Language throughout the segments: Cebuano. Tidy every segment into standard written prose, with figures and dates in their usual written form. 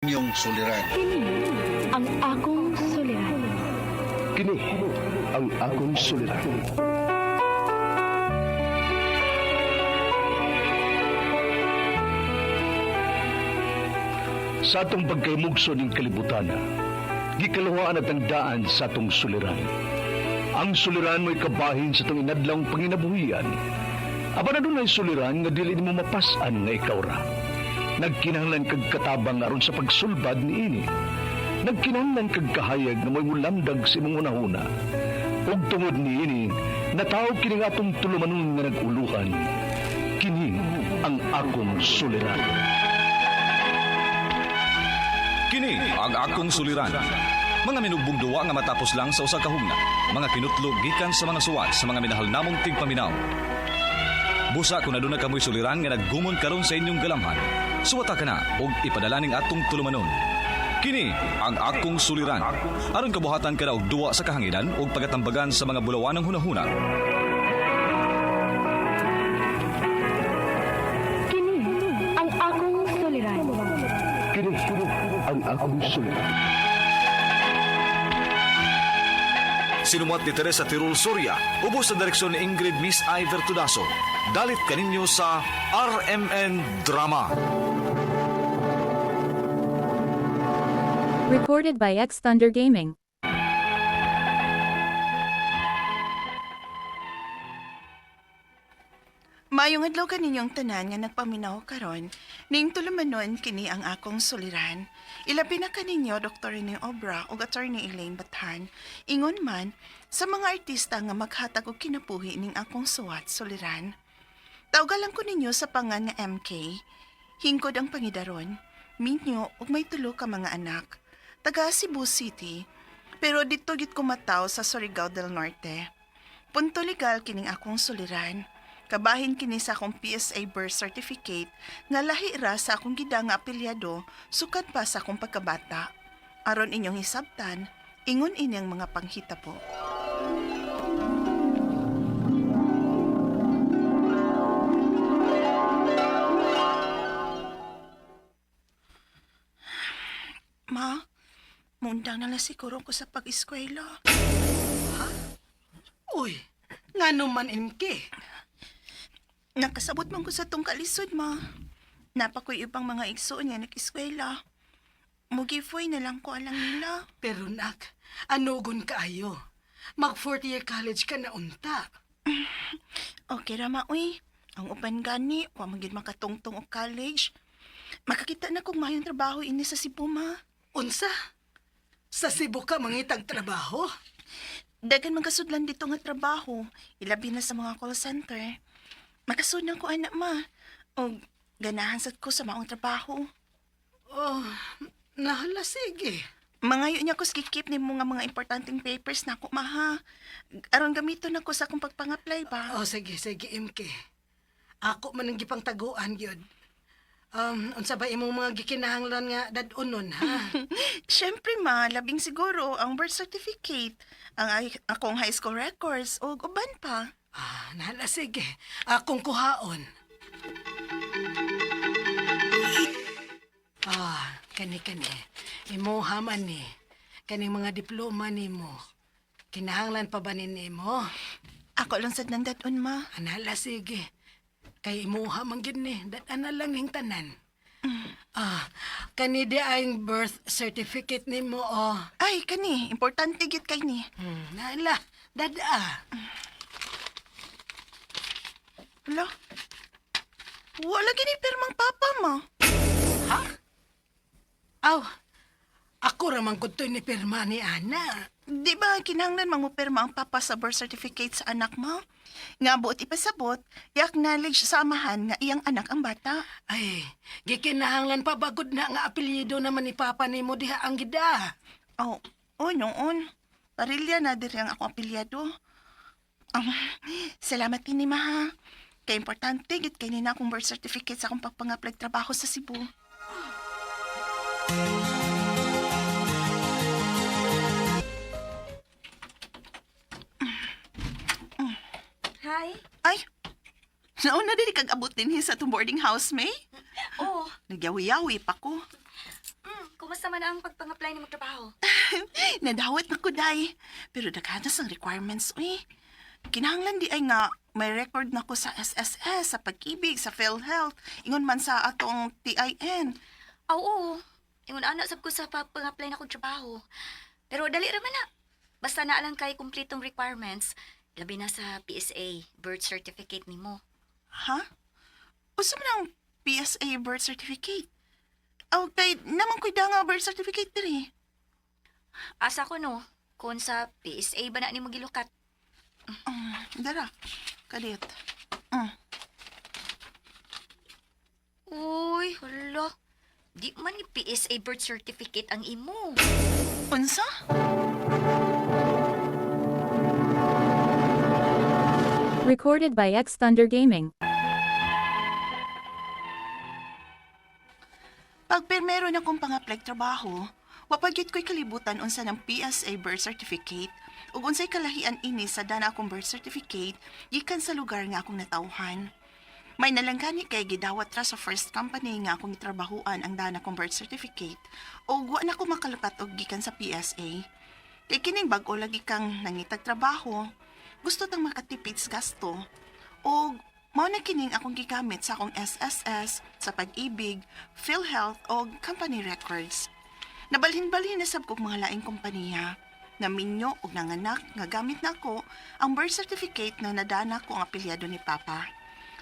Inyong suliran. Kini ang akong suliran. Kini ang akong suliran. Sa atong pagkaymugso ning kalibutan, gikaluhaan at ang daan sa atong suliran. Ang suliran mo'y kabahin sa atong inadlawng panginabuhian. Apan adunay suliran nga dili nimo mapas-an nga ikaw ra. Nagkinahanglan kag katabang aron sa pagsulbad niini. Nagkinahanglan kag kahayag nga mo'y mulamdag sa imong hunahuna. Ug tungod niini, nataw kini nga atong tulumanon nga nag-uluhan. Kini ang akong suliran. Kini ang akong suliran. Mga minugbong duwa nga matapos lang sa usa ka hugna. Mga kinutlog gikan sa mga suwat sa mga minahal namong tigpaminaw. Busa kung aduna kamoy suliran nga naggumon karon sa inyong galamhan. Suwata ka na og ipadala ning atong tulumanon. Kini ang akong suliran. Aron kabuhatan ka na og duwa sa kahanginan ug pagatambagan sa mga bulawanang hunahuna. Kini ang akong suliran. Kini ang akong suliran. Sinumuat ni Teresa Tirul Soria, ubos sa direksyon ni Ingrid Miss Iver Tudaso. Dalit kaninyo sa RMN Drama. Recorded by X Thunder Gaming. Maayong adlaw kaninyong tanan nga nagpaminaw karon, ning tulumanon kini ang akong suliran. Ilabi na kaninyo Dr. Rene Obra ug Attorney Elaine Bathan. Ingon man sa mga artista nga maghatag og kinabuhi ning akong suwat suliran. Tawgalan ko ninyo sa pangan nga MK. Hingkod ang pangidaron, minyo ug may tulo ka mga anak. Taga Cebu City, pero dito gid kumataw sa Surigao del Norte. Punto legal kining akong suliran. Kabahin kini sa akong PSA birth certificate nga lahi ra sa akong gida nga apelyado sukad pa sa akong pagkabata. Aron inyong hisabtan, ingon ini ang mga panghitabo. Ma, mundang na lang siguro ko sa pag-eskwela. Uy, ngano man MK? Nakasabot man ko sa tong kalisod, ma. Napakoy ibang mga igsoon nga nag-eskwela. Mugifoy na lang ko alang nila. Pero nak, anugon kaayo. Mag fourth year college ka na unta. Okay ra, ma, uy. Ang uban gani, wa man gyud makatungtong og college. Makakita na kong mayong trabaho ini sa Cebu, ma. Unsa? Sa Cebu ka mangitag trabaho? Daghan man kasudlan dito nga trabaho, ilabi na sa mga call center. Makasudlan ko anak, ma. Og ganahan sad ko sa maong trabaho. Oh, nahala sige. Mangayo niya ko skikip ni mga mga importanteng papers na ako, ma, ha. Aron gamiton ako sa akong pagpang-apply ba. Oh, sige, sige MK. Ako man ang gipangtaguan gyud. Unsa ba imong mga gikinahanglan nga dad-unon ha? Siyempre ma, labing siguro ang birth certificate, ang akong high school records, o uban pa. Ah, nahala sige. Akong kuhaon. Ah, kani kani. Imo haman ni. Kaning mga diploma nimo. Kinahanglan pa ba ni nimo? Ako lang sad nang dadon ma. Anala sige. Kay imuha man gyud ni, dad-an na lang ning tanan. Ah, kani di ang birth certificate nimo oh. Ay, kani, importante gid kay ni. Naala, dada. Hala. Wala gini pirmang papa ma. Ha? Aw, ako ra man gud ni pirma ni Ana. Di ba kinahanglan mang mopirma ang papa sa birth certificate sa anak mo? Nga buot ipasabot, i-acknowledge sa amahan nga iyang anak ang bata. Ay, gikinahanglan pa bagod na nga apelyido naman ni Papa nimo diha ang gida. Oh, oh noon. Parilya na diri ang akong apelyado. Salamat din ni Maha. Kay importante gid kay nina akong birth certificate sa akong pagpang-apply trabaho sa Cebu. Hi. Ay, nauna dili kag abot dinhi sa atong boarding house, May. Oh, Nagyawi-yawi pa ko. Unsa man ang pagpang-apply nimo trabaho? Nadawat na ko, day. Pero daghanas ang requirements, uy. Kinahanglan di ay nga may record na ko sa SSS, sa Pag-ibig, sa PhilHealth, ingon man sa atong TIN. Aw, oo. Ingon ana sab ko sa pag-apply na kog trabaho. Pero dali ra man na. Basta naa lang kay kumpletong requirements, labi na sa PSA, birth certificate nimo. Ha? Unsa man ang PSA birth certificate? Aw, kay naman ko'y nga birth certificate diri. Asa ko no, kung sa PSA ba na nimo gilukat. Dara, kalit. Uy, hala. Di man ni PSA birth certificate ang imo. Unsa? Recorded by X Thunder Gaming. Pag pirmero na kong pang-apply trabaho, wapagyud ko'y kalibutan unsa ng PSA birth certificate ug unsay kalahian ini sa dana akong birth certificate gikan sa lugar nga akong natawhan. May nalanggani kay gidawat ra sa first company nga akong gitrabahuan ang dana kong birth certificate ug wa na ko makalukat og gikan sa PSA. Kay kining bag-o lagi kang nangitag trabaho, gusto tang makatipid sa gasto. Og mao na kining akong gigamit sa akong SSS, sa Pag-ibig, PhilHealth og company records. Nabalhin-balhin na sab kog mga laing kompanya. Naminyo og nanganak nga gamit nako ang birth certificate na nadana ko ang apelyado ni Papa.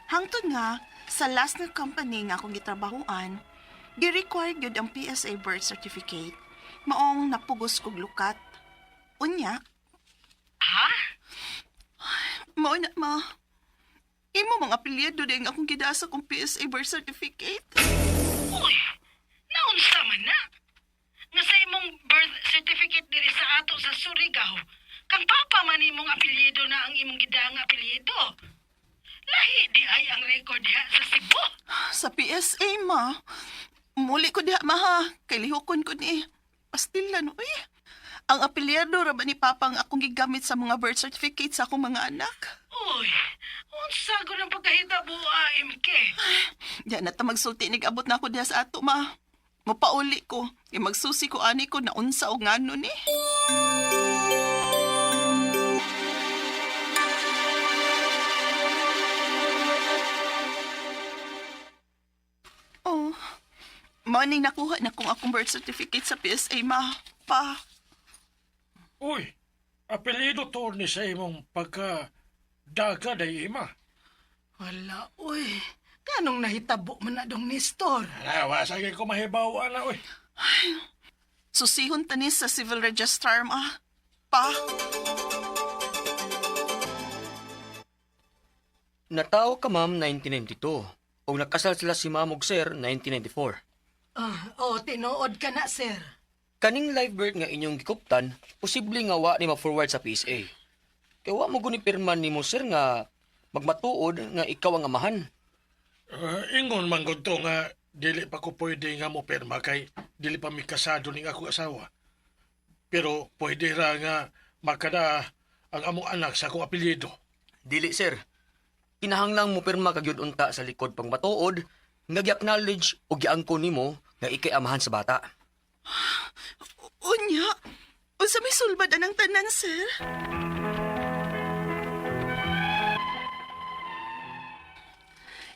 Hangtod nga sa last na company nga akong gitrabahuan, gi-required gyud ang PSA birth certificate. Maong napugos kog lukat. Unya, Ha? mao na ma. Imo mga apelyido din akong gidasa kong PSA birth certificate. Uy, naunsa man na? Nga sa imong birth certificate diri sa ato sa Surigao, kang papa man imong apelyido na ang imong gidang apelyido. Lahi di ay ang record diha sa Cebu. Sa PSA, ma. Muli ko diha, ma ha. Kay lihokon ko ni. Pastilan, uy. Ang apelyido ra ba ni Papa ang akong gigamit sa mga birth certificate sa akong mga anak? Uy, unsa ko ng pagkahitabo, AMK? Diya na ta magsulti nag-abot na ako diha sa ato, ma. Mapauli ko. Kay magsusi ko ani ko na unsa o ngano ni. Oh. Mao ning nakuha na kong akong birth certificate sa PSA, ma. Pa. Uy, apelyido to ni sa imong pagka daga day ima. Wala, uy. Kanong nahitabo man na dong Nestor? Ala, wa sa ko mahibaw ana uy. Susihon ta ni sa civil registrar, ma. Pa. Natawo ka ma'am 1992 ug nakasal sila si ma'am ug sir 1994. Ah, oh, tinuod ka na, sir. Kaning live birth nga inyong gikuptan, posible nga wa ni ma-forward sa PSA. Kay wa mo guni pirma nimo sir nga magmatuod nga ikaw ang amahan. Ingon man gud to nga dili pa ko pwede nga mo pirma kay dili pa mi kasado ning ako asawa. Pero pwede ra nga makada ang among anak sa akong apelyido. Dili sir. Kinahanglang mo pirma ka gyud unta sa likod pang matuod nga gi-acknowledge o giangko nimo nga ikay amahan sa bata. Unya. Unsa may sulbad anang tanan, sir?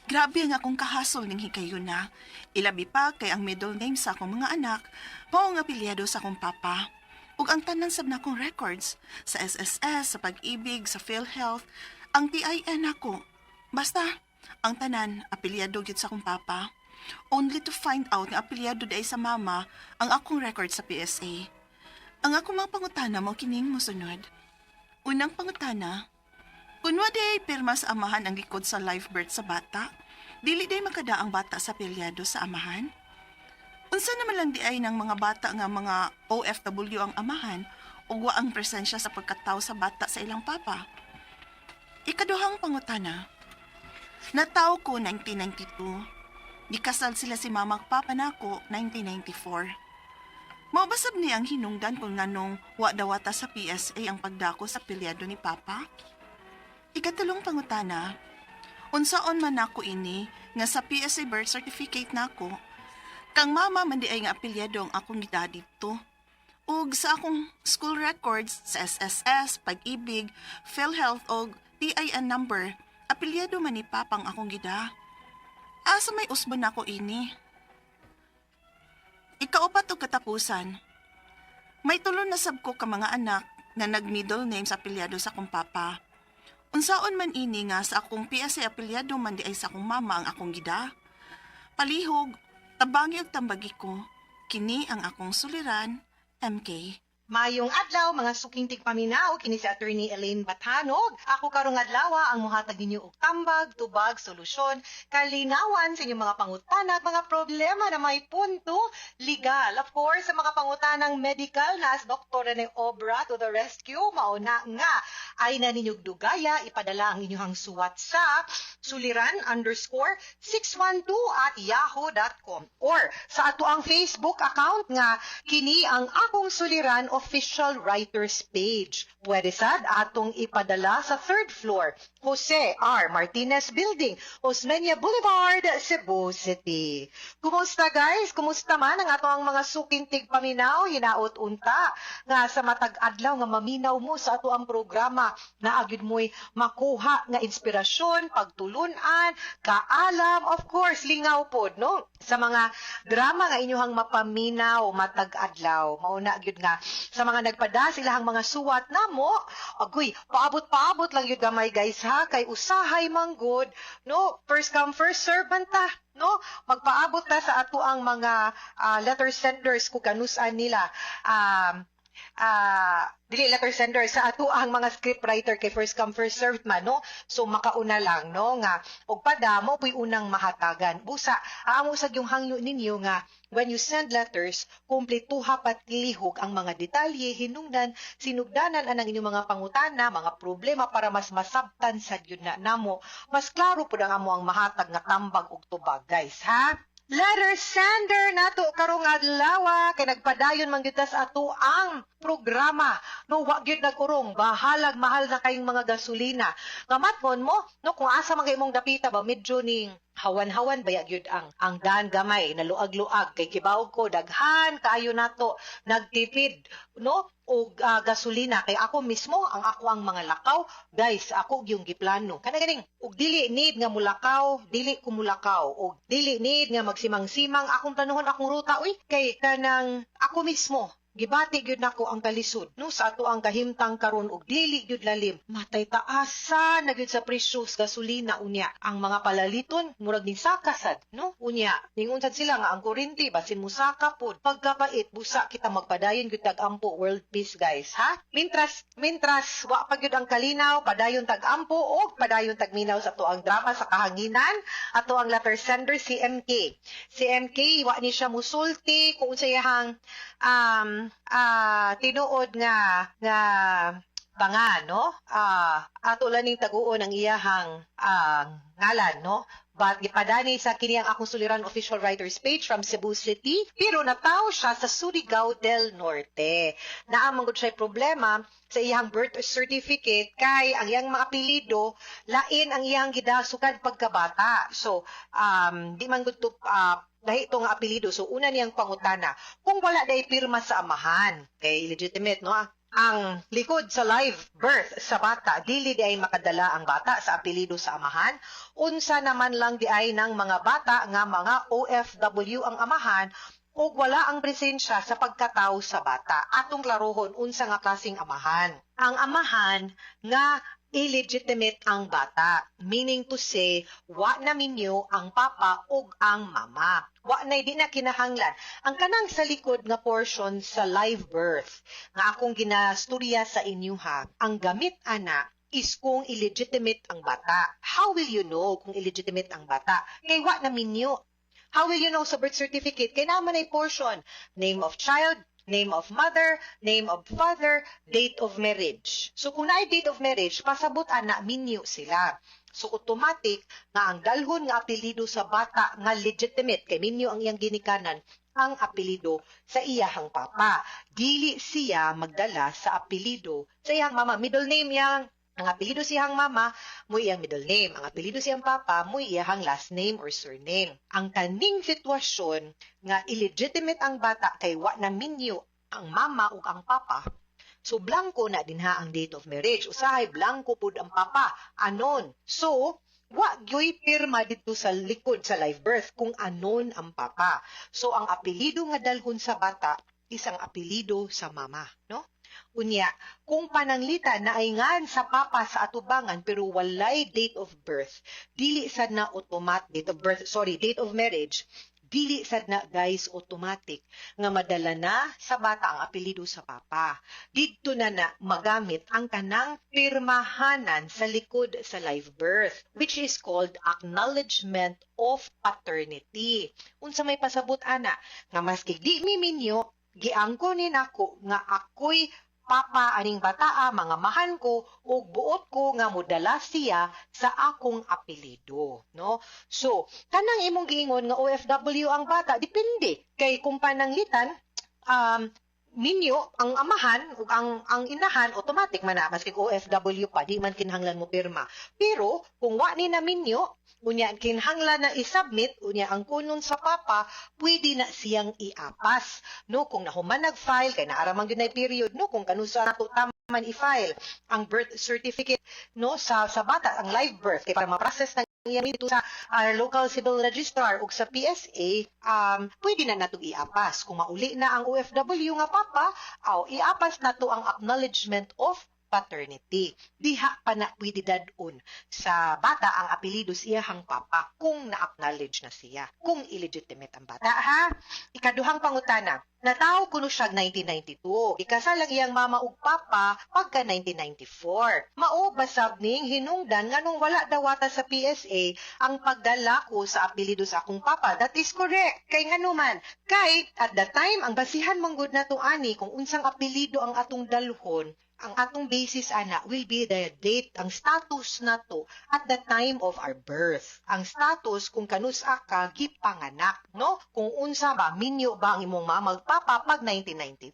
Grabe ang akong kahasol ning higayuna. Ilabi pa kay ang middle name sa akong mga anak, mao ang apelyado sa akong papa. Ug ang tanan sab na akong records sa SSS, sa Pag-ibig, sa PhilHealth, ang TIN ako. Basta ang tanan apelyado gyud sa akong papa. Only to find out nga apelyado diay sa mama ang akong record sa PSA. Ang akong mga pangutana mo kining mosunod. Unang pangutana, kun wa day pirma sa amahan ang likod sa live birth sa bata, dili day makada ang bata sa pelyado sa amahan? Unsa naman lang di ay ng mga bata nga mga OFW ang amahan ug wa ang presensya sa pagkataw sa bata sa ilang papa? Ikaduhang pangutana, nataw ko 1992. Gikasal sila si mama ug papa nako 1994. Maubasab niya ang hinungdan kung nganong wa dawata sa PSA ang pagdako sa pilyado ni Papa? Ikatulong pangutana, unsaon man nako ini nga sa PSA birth certificate nako, Kang mama man di ay nga apelyido ang akong gida didto. Ug sa akong school records sa SSS, Pag-ibig, PhilHealth og TIN number, apelyido man ni papang akong gida. Asa may usbon nako ini? Ikaupat og katapusan. May tulo na sab ko ka mga anak nga nag-middle name sa apelyido sa akong papa. Unsaon man ini nga sa akong PSA apelyido man di ay sa akong mama ang akong gida. Palihog, tabangi og tambagi ko. Kini ang akong suliran, MK. Mayong adlaw mga suking tigpaminaw kini si Attorney Elaine Batanog. Ako karong adlaw ang mohatag ninyo og tambag, tubag, solusyon, kalinawan sa inyong mga pangutana at mga problema na may punto legal. Of course, sa mga pangutanang medical na as Dr. Rene Obra to the rescue, mauna nga ay na ninyog dugaya, ipadala ang inyong suwat sa suliran_612@yahoo.com or sa ato ang Facebook account nga kini ang Akong Suliran Official Writers Page. Pwede sad atong ipadala sa third floor, Jose R. Martinez Building, Osmeña Boulevard, Cebu City. Kumusta, guys? Kumusta man ang ato ang mga suking tigpaminaw? Hinaot unta nga sa matag adlaw nga maminaw mo sa ato ang programa na agid mo'y makuha nga inspirasyon, pagtulunan, kaalam, of course, lingaw pod, no? Sa mga drama nga inyohang mapaminaw matag adlaw. Mauna gyud nga sa mga nagpada silahang mga suwat namo, agoy, paabot-paabot lang gyud gamay, guys, ha, kay usahay manggod, no? First come first serve man ta, no? Magpaabot ta sa ato ang mga letter senders kung kanusan nila. Dili letter sender, sa ato ang mga script writer kay first come first served man, no? So makauna lang, no, nga og pada mo puy unang mahatagan. Busa aamo sad yung hangyo ninyo nga when you send letters, kumpletuha pat lihok ang mga detalye, hinungdan, sinugdanan anang inyong mga pangutana, mga problema, para mas masabtan sad yun na namo, mas klaro pud ang amo ang mahatag nga tambag ug tubag, guys, ha. Letter sender nato karong adlaw kay nagpadayon man gyud ta sa ato ang programa, no? Wa gyud nag-urong, bahalag mahal na kayong mga gasolina. Ngamatmon mo, no, kung asa man kay imong dapita ba, medyo ning hawan-hawan baya gyud ang daan gamay, naluag-luag, kay kibaw ko daghan kaayo nato nagtipid, no, og gasolina. Kay ako mismo, ang ako ang mga lakaw, guys, ako yung giplano kana ganing og dili need nga mulakaw, dili ko mulakaw, og dili need nga magsimang-simang. Akong planuhon akong ruta, uy, kay kanang ako mismo gibati gyud nako ang kalisod, no, sa ato ang kahimtang karon og dili gyud lalim, matay taasa na gyud sa presyo sa gasolina. Unya ang mga palaliton murag ning saka sad, no? Unya ningon sad sila nga ang kuryente basin musaka pod. Pagkapait, busa kita magpadayon gyud tag-ampo, world peace, guys, ha. Mintras wa pa gyud ang kalinaw, padayon tag-ampo og padayon tagminaw sa ato ang drama sa kahanginan. Ato ang letter sender si MK. Si MK wa ni siya musulti kung unsay iyahang tinuod nga nga banga, no? Ato lang ning taguon ang iyahang ngalan, no? But gipadani sa kini ang Akong Suliran Official Writers Page from Cebu City, pero nataw siya sa Surigao del Norte. Naa man gud siya problema sa iyang birth certificate kay ang iyang mga apelyido lain ang iyang gidasukad pagkabata. So di man gud to lahi to nga apelyido. So una niyang pangutana, kung wala day pirma sa amahan kay illegitimate, no? Ang likod sa live birth sa bata, dili di ay makadala ang bata sa apelyido sa amahan? Unsa naman lang di ay ng mga bata nga mga OFW ang amahan ug wala ang presensya sa pagkatawo sa bata? Atong klarohon unsa nga klaseng amahan. Ang amahan nga illegitimate ang bata. Meaning to say, wa na minyo ang papa ug ang mama. Wa na, di na kinahanglan. Ang kanang sa likod nga portion sa live birth, nga akong ginasturya sa inyo ha, ang gamit ana is kung illegitimate ang bata. How will you know kung illegitimate ang bata? Kay wa na minyo. How will you know sa birth certificate? Kay naman ay portion. Name of child, name of mother, name of father, date of marriage. So kung naay date of marriage, pasabot ana minyo sila. So automatic nga ang dalhon nga apelyido sa bata nga legitimate kay minyo ang iyang ginikanan, ang apelyido sa iyahang papa. Dili siya magdala sa apelyido sa iyang mama. Middle name yang Ang apelyido siyang mama, mo iyang middle name. Ang apelyido siyang papa, mo iyang last name or surname. Ang kaning sitwasyon nga illegitimate ang bata kay wa na minyo ang mama ug ang papa, so blanco na dinha ang date of marriage. Usahay blanco pud ang papa, anon. So, wa gyoy pirma didto sa likod sa live birth kung anon ang papa. So ang apelyido nga dalhon sa bata is ang apelyido sa mama, no? Unya, kung pananglitan na naingan sa papa sa atubangan pero walay date of birth, dili sad na automatic date of birth, sorry, date of marriage, dili sad na, guys, automatic nga madala na sa bata ang apelyido sa papa. Didto na na magamit ang kanang pirmahanan sa likod sa live birth, which is called acknowledgement of paternity. Unsa may pasabot ana? Nga maski di mi minyo, giangko ni nako nga ako'y papa aning bataa, mga mahan ko ug buot ko nga modala siya sa akong apelyido, no? So, kanang imong giingon nga OFW ang bata, depende kay kung pananglitan minyo ang amahan ug ang inahan, automatic man na maski OFW pa, di man kinahanglan mo pirma. Pero kung wa ni na minyo, unya kinahanglan na i-submit, unya ang kunon sa papa, pwede na siyang iapas, no? Kung nahuman nag-file kay naa ra man gyud period, no, kung kanusa nato taman i-file ang birth certificate, no, sa bata, ang live birth, kay para ma-process na iyang dito sa local civil registrar ug sa PSA, pwede na natong iapas. Kung mauli na ang OFW nga papa, aw iapas nato ang acknowledgement of paternity. Diha pa na pwede dad-on sa bata ang apelyido sa iyahang papa kung na-acknowledge na siya, kung illegitimate ang bata, ha? Ikaduhang pangutana, natawo kuno siya 1992. Ikasal ang iyang mama ug papa pagka 1994. Mao ba sab ning hinungdan nganong wala dawata sa PSA ang pagdala ko sa apelyido sa akong papa? That is correct. Kay ngano man? Kay at that time ang basihan man gud nato ani kung unsang apelyido ang atong dalhon, ang atong basis ana will be the date, ang status nato at the time of our birth. Ang status kung kanusa ka gipanganak, no? Kung unsa ba, minyo ba ang imong mama ug papa pag 1992.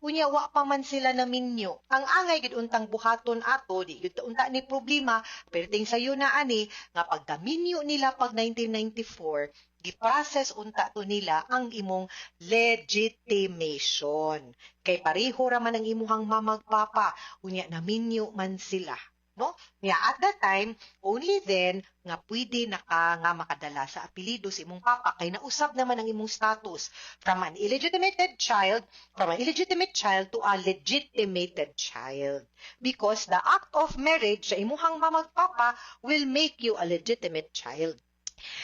Unya wa pa man sila na minyo. Ang angay gid untang buhaton ato, di gid unta ni problema, perting sayo na ani nga pagkaminyo nila pag 1994, gi-process unta to nila ang imong legitimation. Kay pareho ra man ang imuhang mama ug papa, unya naminyo man sila, no? Nya at that time, only then nga pwede na ka nga makadala sa apelyido sa imong papa kay nausab naman ang imong status from an illegitimate child to a legitimated child. Because the act of marriage sa imuhang mama ug papa will make you a legitimate child.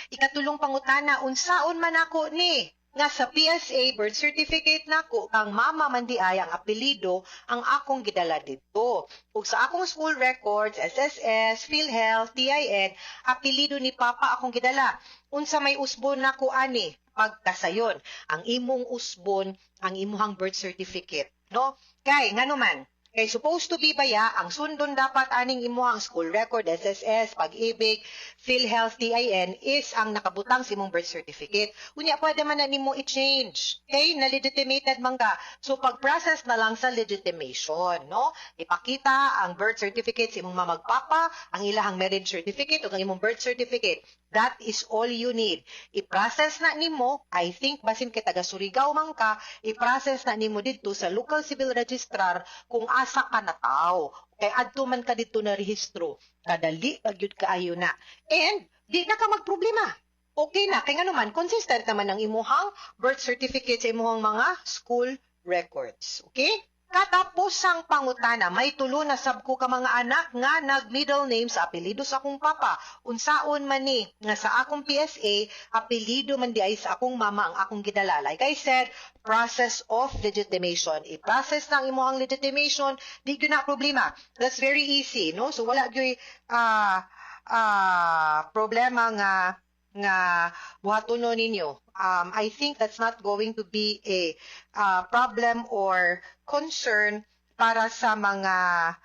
Ikatulong pangutana, unsaon man ako ni nga sa PSA birth certificate nako kang mama man di ay ang apelyido ang akong gidala didto? Ug sa akong school records, SSS, PhilHealth, TIN, apelyido ni papa akong gidala. Unsa may usbon nako ani? Pagkasayon, ang imong usbon ang imuhang birth certificate, no? Kay ngano man? Kay supposed to be baya, ang sundon dapat aning imuhang school record, SSS, Pag-IBIG, PhilHealth, TIN is ang nakabutang sa imong birth certificate. Unya pwede man na nimo i-change. Okay, na legitimated man ka. So pag-process na lang sa legitimation, no? Ipakita ang birth certificate sa imong mama ug papa, ang ilahang marriage certificate ug ang imong birth certificate. That is all you need. I-process na nimo, I think basin kay taga Surigao man ka, i-process na nimo didto sa local civil registrar kung asa ka nataw. Kay adto man ka didto na rehistro. Kadali pag gyud kaayo na. And di na ka magproblema. Okay na kay ngano man, consistent naman ang imuhang birth certificate sa imuhang mga school records. Okay? Katapusang pangutana, may tulo na sab ko ka mga anak nga nag middle name sa apelyido sa akong papa. Unsaon man ni nga sa akong PSA, apelyido man di ay sa akong mama ang akong gidala? Like I said, process of legitimation. I-process na ang imuhang legitimation, di gyud na problema. That's very easy, no? So wala gyud problema nga buhatonon ninyo. I think that's not going to be a problem or concern para sa mga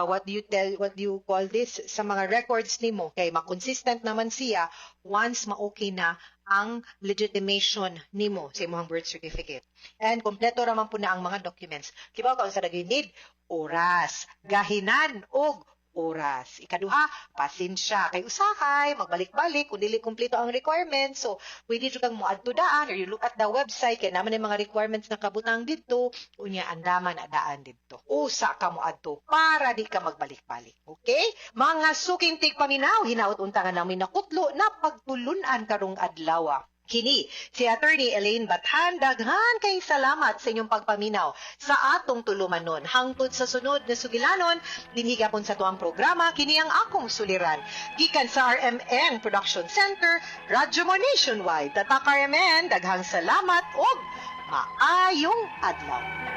what do you call this, sa mga records nimo kay ma-consistent naman siya once ma-okay na ang legitimation nimo sa imong birth certificate. And kompleto ra man po na ang mga documents. Kibaw ka unsa ra gyud need? Oras, gahinan og oras. Ikaduha, pasensya. Kay usahay, magbalik-balik kung dili kumpleto ang requirements. So, pwede jud kang moadto daan or you look at the website kay naman yung mga requirements na kabutang didto, unya andaman na daan didto. Usa ka moadto para di ka magbalik-balik. Okay? Mga suking tigpaminaw, hinaot unta nga namin nakutlo na pagtulunan karong adlaw. Kini si Attorney Elaine Bathan, daghan kay salamat sa inyong pagpaminaw sa atong tulumanon. Hangtod sa sunod na sugilanon, dinhi gapon sa tuang programa, kini ang akong suliran. Gikan sa RMN Production Center, Radyo Mo Nationwide. Tatak RMN, daghang salamat og maayong adlaw.